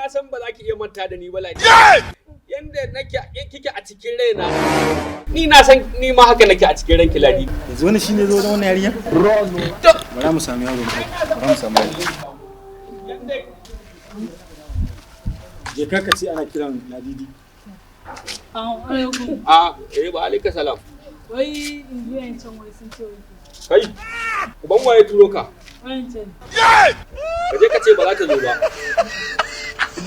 Na san ba za ki iya manta da ni ba, Ladidi. Yanda nake kike a cikin raina. Ni na san ni ma haka nake a cikin ranki, Ladidi. Yanzu wani shine zo da wannan yarinya? Bara mu sami yaro, bara mu samu yaro. Yanda Je ka ka ce ana kiran Ladidi. Alaikum. A eh, ba alaika salam. Wai in ji wancan, wai sun ce wai. Kai, uban waye turo ka? Wancan. Ka je ka ce ba za ta zo ba.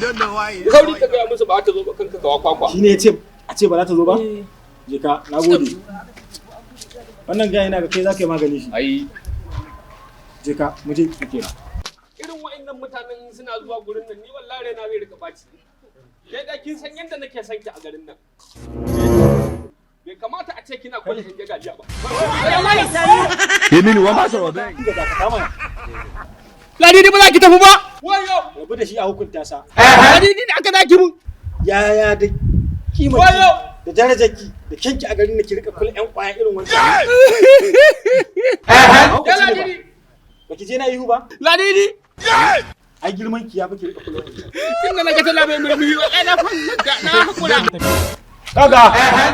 Yi sauri ka gaya musu ba za ta zo ba, kanka kawa kwakwa. Shine ya ce a ce ba za ta zo ba? Eh. Je ka, nagode. Wannan gaya yana ga kai za ka yi magani shi. Ai. Je ka, mu je. Irin wa'annan mutanen suna zuwa gurin nan, ni wallahi raina zai rika baci. Kai da kin san yadda nake son ki a garin nan. Bai kamata a ce kina kwashe shige gajiya ba. Èmi ni wọ́n bá sọ̀rọ̀ bẹ́ẹ̀. Inda da ka kama. Ladidi, ba za ki tafi ba. Wayo. Rabu da shi, a hukunta sa. Ladidi, da aka zaki mun. Yaya da kimar Wayo! da darajarki da kyanki a garin da ki rika kula yan kwaya irin wancan? Ya Ladidi. Baki je na ihu ba? Ladidi. Ai girman ki ya fi ki rika kula wancan. Tun da naga tana mai murmushi, ai na fahimta, na hakura. Kaga,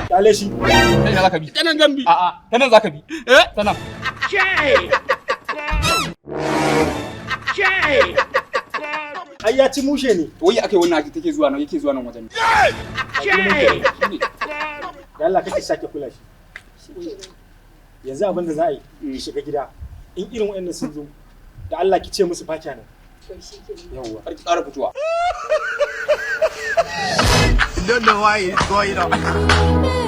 kyale shi. Ta ina zaka bi? Ta nan zan bi. A'a, ta nan zaka bi. Eh? Ta nan. Ai ya ci mushe ne. Wai akai wannan ake take zuwa nan, yake zuwa nan wajen. Shine. Da Allah kake sake kula shi. Yanzu abin da za a yi, ki shiga gida. In irin waɗannan sun zo, da Allah ki ce musu ba nan. Yawwa. Kar ki ƙara fitowa. Don't know why it's going on.